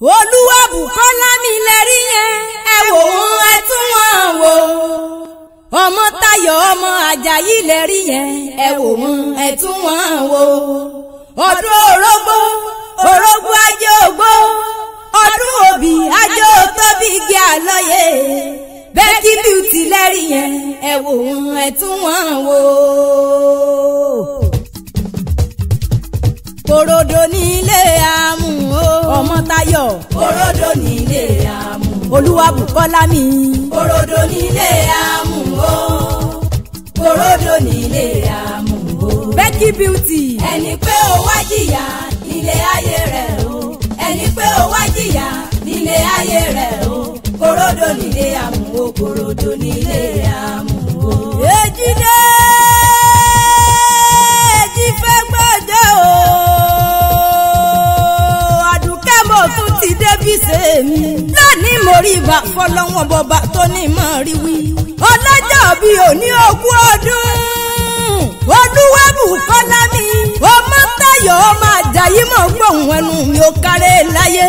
Olúwabùkọ́lá mi lẹ́rí yẹn, ẹ wò wọ́n ẹ tún wọ́n wò. Ọmọ Táyọ̀ ọmọ Àjàyí lẹ́rí yẹn, ẹ wò wọ́n ẹ tún wọ́n wò. Ọdún orógbó, orógbó ajé ògbó, ọdún òbí ajé òtóbi igi àlọ́yè. Becky Beauty lẹ́rí yẹn, ẹ wò wọ́n ẹ tún wọ́n wò. Kòròdò nílé àmú o. Ọmọ Táyọ̀. Kòròdò nílé àmú. Olúwabùkọ́lá mi. Kòròdò nílé àmú o. Kòròdò nílé àmú o. Becky Beauty. Ẹni pé ó wá jìyà nílé ayé rẹ̀ o. Ẹni pé ó wá jìyà nílé ayé rẹ̀ o. Kòròdò nílé àmú o. Kòròdò nílé àmú o. Èjìdé èjì fẹ́ gbọ́dọ̀ o. Tún ti débi sèmi. Lónìí mo rí ibà fọlọ́wọ́n bọba tó ní mọ̀ rí wí. Ọlọ́jọ́ bí òní ogún ọdún. Olúwabùkọ́lá mi. Ọmọ Táyọ̀ ọmọ Àjàyí mọ̀ gbóhùn ẹnu mi ò kárẹ̀ láyé.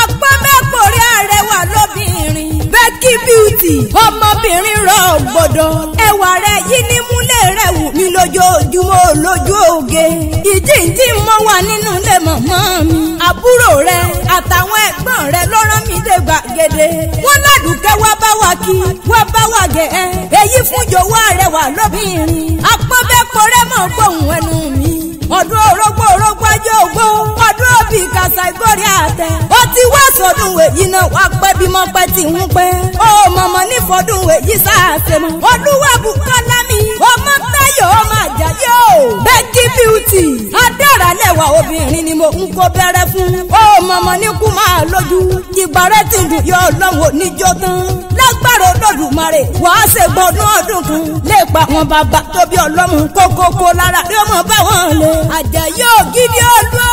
Apá mẹ́kọ̀ọ́rẹ́ arẹwà lóbìnrin. Becky Beauty ọmọbìnrin rọ̀ gbọ́dọ̀. Ẹwà rẹ̀ yìí ní múlẹ̀ rẹ̀ wù mí lójoojúmọ́ lójú oge. Ìjíǹjí mọ́ wà nínú ilé mọ̀mọ́ mi. Àbúrò rẹ̀ àtàwọn ẹ̀gbọ́n rẹ̀ ló rán mi dé gbàgede. Wọ́n ládùúkẹ́ wá bá wa kí wá bá wa gẹ̀ ẹ́. Èyí fún jọ̀wọ́ arẹwà lóbìnrin. Apọ́nbẹ́pọ̀rẹ́ mọ̀ gbóhùn ẹnu mi. Ọdún orógbó orógbó ajé ògbó. Ọdún òbí kàṣà ìgòrí àtẹ. Ó ti wá sọdún èyí náà wá pẹ́ bí mo pẹ́ tí ń pẹ́. Ó mọ̀mọ́ nífọdún èyí sáàsè mọ́. Olúwabùkọ́lá mi. Ọmọ Táyọ̀ ọmọ Àjàyí o. Becky Beauty. Adáralẹ̀wà obìnrin ni mo ń kó bẹ̀rẹ̀ fún. Ó mọ̀mọ́ ní kú máa lójú. Ìgbà rẹ̀ ti dùn yọ ọlọ́run oníjó tán. Lágbára Olódùmarè wàá ṣe gbọdún ọdún kan. Lè pa àwọn bàbá tó bí ọlọ́mú kókókó lára rí ọmọ bá wọn lè. Àjàyí ògidì olú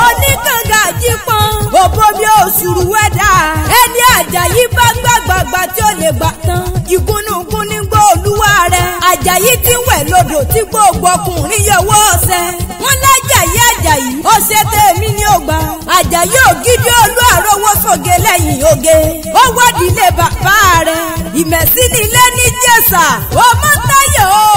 oníkànga jípọn òbómi òṣùrù wẹ́dà. Ẹni Àjàyí bá gbàgbàgbà tí ó lè gbà tán. Ìgúnnugún ní gbọ́ olúwa rẹ̀. Àjàyí ti wẹ̀ lódò tí gbogbo ọkùnrin yọwọ́ ọ̀sẹ̀. Wọ́n lájàyí Àjàyí ọ̀sẹ̀ tèmi ní ògbà. Àjàyí ògidì olú àrówó sóge lẹ́yìn oge. Ó wádìí lé bàbá rẹ̀. Ìmẹ̀sí nílé ní Jẹ̀ṣà. Ọmọ Táyọ̀ o.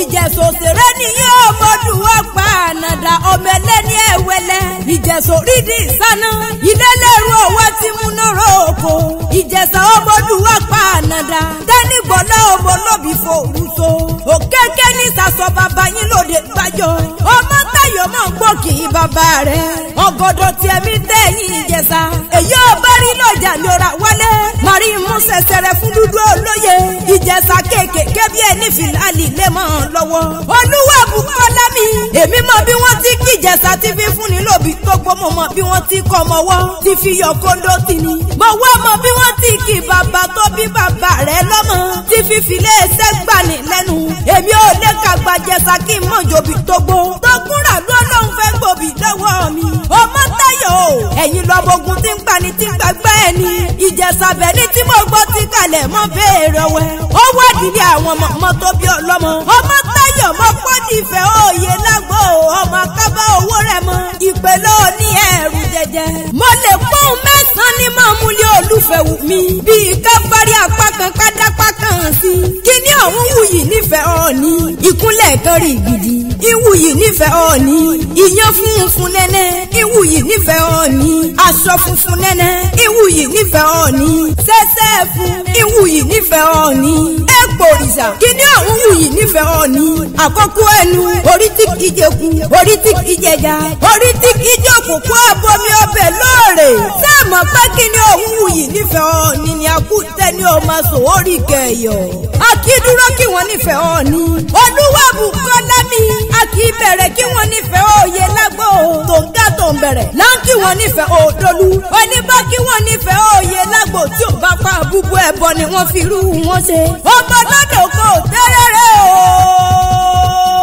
Ìjẹ̀ṣà òṣèré ni yóò mọ̀dún wá pa ànàdà ọmọ ẹlẹ́ni ẹ̀wẹ̀lẹ̀. Ìjẹ̀ṣà orídìí ìsáná. Ilé lẹ́rù ọwọ́ ti múná ròoko. Ìjẹ̀ṣà ọmọdún wá pa ànàdà. Tẹ́nìgbọ́lá ọmọ olóbì fòrúso. Òkèké ní sàṣọ bàbá yín lóde gbàjọ. Ọmọ Táyọ̀ mọ̀ ń gbọ́ kì í bàbá rẹ̀. Ọ̀gọ̀dọ̀ tiẹ̀ mi tẹ̀yìn Ìjẹ̀ṣà. Èyí ò bá rí lọ́jà ní ọ̀rà wálé. Màrí mú sẹ̀sẹ̀rẹ̀ fún dúdú olóye. Ìjẹ̀ṣà kéékèèké bí ẹni fìlàlì lé mọ́ ọ lọ́wọ́. Olúwabùkọ́lá mi. Èmi mọ bí wọ́n ti kí Ìjẹ̀ṣà ti fi fúnni lóbi gbogbo mo mọ bí wọ́n ti kọ́ ọmọwọ́ ti fi yọ kóńdó tì ní. Mo wá mọ bí wọ́n ti kí bàbá tó bí bàbá rẹ̀ lọ́mọ ti fi filé ẹsẹ̀ gbani lẹ́nu. Èmi ò lè kàgbà Ìjẹ̀ṣà kí n mọ̀ jòbí tógbó. Tókùnrà ló lóun fẹ́ gbòbí lọ́wọ́ mi. Ọmọ Táyọ̀ o. Ẹ̀yin lọ́bọ̀gùn tí ń gbani tí ń gbàgbẹ́ ẹni. Ìjẹ̀ṣà bẹ̀ ní tí mo gbọ́ ti kalẹ̀ mọ́ béèrè ọwẹ́. Ó wádìí ní àwọn ọmọ tó bí ọlọ́mọ. Ọmọ Táyọ̀ mọ́ pọ́dìfẹ́ òye lágbo ọmọ kábà owó rẹ̀ mọ́. Ìpè ló ní ẹ̀rù jẹjẹ. Mo lè pọ́n mẹ́sàn-án ní mọ̀múlẹ̀ olùfẹ́ wù mí. Bíi ká parí apá kan ká dápá kan sí. Kíní ọ̀hún wuyì nífẹ̀ẹ́ ọ̀ọ́ni. Ìkúnlẹ̀ kan rí gidi. Ìwuyì nífẹ̀ẹ́ ọ̀ọ́ni. Ìyàn funfun nẹ́nẹ́. Ìwuyì nífẹ̀ẹ́ ọ̀ọ́ni. Aṣọ funfun nẹ́nẹ́. Ìwuyì nífẹ̀ẹ́ ọ̀ọ́ni. Sẹ́sẹ́ fún. Ìwuyì nífẹ̀ẹ́ ọ̀ọ́ni. Èpò òrìṣà. Kíní ọ̀hún wuyì nífẹ̀ẹ́ ọ̀ọ́ni. Àkọ́kọ́ ẹnu. Orí tí kìí jẹku. Orí tí kìí jẹja. Orí tí kìí jòkókó abomi ọbẹ̀ lóòrè. Sẹ́ẹ̀mọ̀ pé kíní ọ̀hún wuyì nífẹ̀ẹ́ ọ̀ọ́ni ni akúntẹ́ ní ọmọ sòwòrì kẹyọ̀. A kì í dúró kí wọ́n nífẹ̀ẹ́ ọ̀ọ́ni. Olúwabùkọ́lá mi. A kì í bẹ̀rẹ̀ kí wọ́n nífẹ̀ẹ́ òye lágbo. Tòǹgà tó ń bẹ̀rẹ̀. Láǹkì wọ́n nífẹ̀ẹ́ òdolú. Oníbọ́ kí wọ́n nífẹ̀ẹ́ òye lágbo tí ò bá pa búbú ẹbọ ni wọ́n fi rú wọn ṣe. Ọmọ lọ́dọ̀ kò tẹ́rẹ̀rẹ́ o.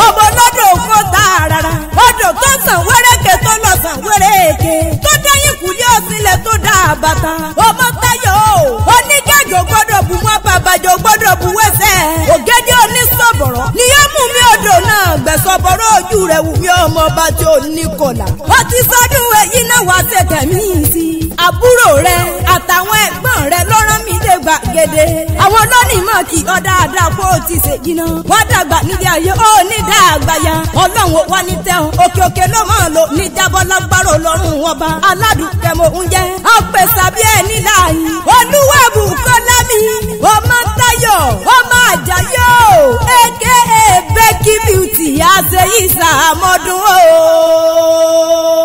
Ọmọ lọ́dọ̀ kò tààràrà. Odò tó sàn wẹ́rẹ́kẹ̀ tó lọ sàn wẹ́rẹ́kẹ̀. Tó dẹ́yìn kùlé ọ̀sìnlẹ̀ tó dá àbàtà. Ọmọ Táyọ̀ o. Oníkẹ́jọ gbọ́dọ̀ bù mọ́ bàbàjọ gbọ́dọ̀ bù wẹ́sẹ̀. Ògèdè onísọ̀bọ̀rọ̀ ni yóò mú mi odò náà gbẹ̀sọ̀bọ̀rọ̀ ojú rẹ̀ wù mí ọmọ ọba tí ò ní kọlà. Ó ti sọdún èyí náà wá ṣe tẹ̀mí sí i. Àbúrò rẹ̀ àtàwọn ẹ̀gbọ́n rẹ̀ ló rán mi dé gbàgede. Àwọn lónìí mọ̀ kí ọ dáadáa kó o ti ṣe jiná. Wọ́n dàgbà nílé ayé ó ní dàgbà ya. Ọlọ́run wà ní tẹ̀hún òkè òkè ló máa lò ní jábọ́ lágbára ọlọ́run ọba. Aládùúkẹ́ mo ń jẹ́ ọ̀pẹ̀sà bí ẹni láàyè. Olúwàbùkọ́lá mi ọmọ Táyọ̀ ọmọ Àjàyí o aka Becky Beauty àṣeyìí sàmọ́dún o.